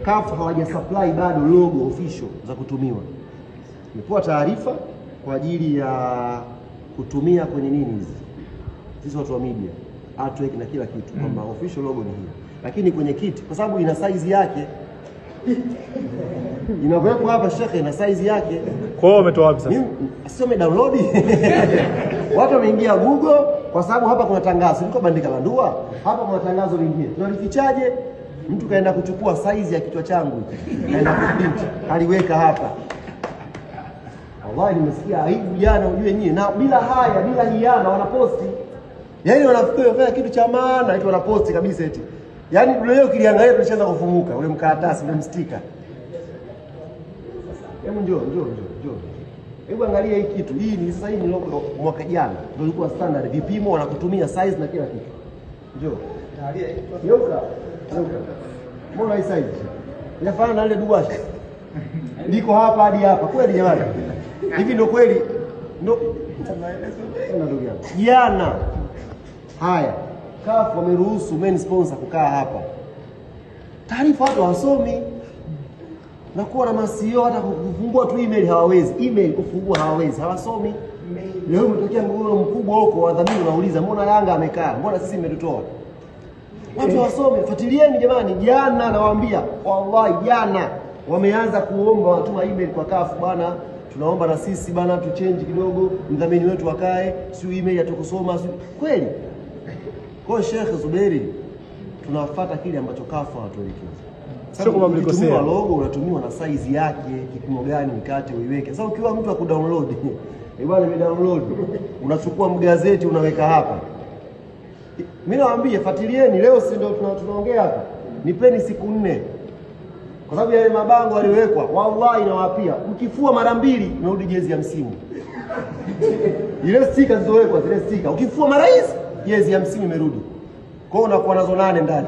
CAF hawaja supply bado logo official za kutumiwa. Nimepewa taarifa kwa ajili ya kutumia kwenye nini hizi, sisi watu wa media, artwork na kila kitu, kwamba official logo ni hii. Lakini kwenye kit, kwa sababu ina size yake, inavyowekwa hapa shekhe, ina size yake. Kwa hiyo umetoa wapi sasa? Sio umedownload. Watu wameingia Google kwa sababu hapa kuna tangazo. Niko bandika bandua, hapa kuna tangazo lingine. Tunalifichaje? Mtu kaenda kuchukua size ya kichwa changu, kaenda kuprint, aliweka hapa. Wallahi nimesikia aibu jana, ujue nyie, na bila haya, bila hiana wanaposti. Yaani wanafikiri wafanya kitu cha maana, eti wanaposti kabisa eti. Yaani leo ukiliangalia tulishaanza kufumuka ule mkaratasi, ule mstika. Hebu njoo. Hebu angalia hii kitu. Hii ni sasa, hii ni logo mwaka jana. Ndio ilikuwa standard, vipimo wanakutumia size na kila kitu. Njoo. Yoka. Mbona hii size? Inafanana na ile dubashi. Liko hapa hadi hapa. Kweli jamani? Hivi ndio kweli? Ndio. Ndugu yangu. Jana. Haya, CAF wameruhusu main sponsor kukaa hapa. Taarifa watu hawasomi. Na kuwa na masio hata kufungua tu email hawawezi. Email kufungua hawawezi, hawasomi. Leo umetokea mgogoro mkubwa huko, wadhamini wanauliza mbona Yanga amekaa? Mbona sisi mmetutoa? Watu hawasomi. Fuatilieni jamani, jana nawaambia, wallahi jana wameanza kuomba watuma email kwa CAF, bwana tunaomba na sisi bana tu change kidogo, mdhamini wetu akae, sio email atakusoma, sio kweli. Kwa Sheikh Zuberi tunafuata kile ambacho CAF wanatuelekeza. Sio kwamba mlikosea. Logo unatumiwa na size yake, kipimo gani mkate uiweke. Sasa ukiwa mtu akudownload, bwana nimedownload, unachukua mgazeti unaweka hapa. Mimi nawaambia fuatilieni, leo si ndio tunaongea hapa. Nipeni siku 4. Kwa sababu yale mabango yaliwekwa, wallahi nawaapia, ukifua mara 2 unarudi jezi ya msimu. Ile stika zilizowekwa, zile stika, ukifua mara hizi jezi ya msimu imerudi. Kwa hiyo unakuwa nazo 8 ndani.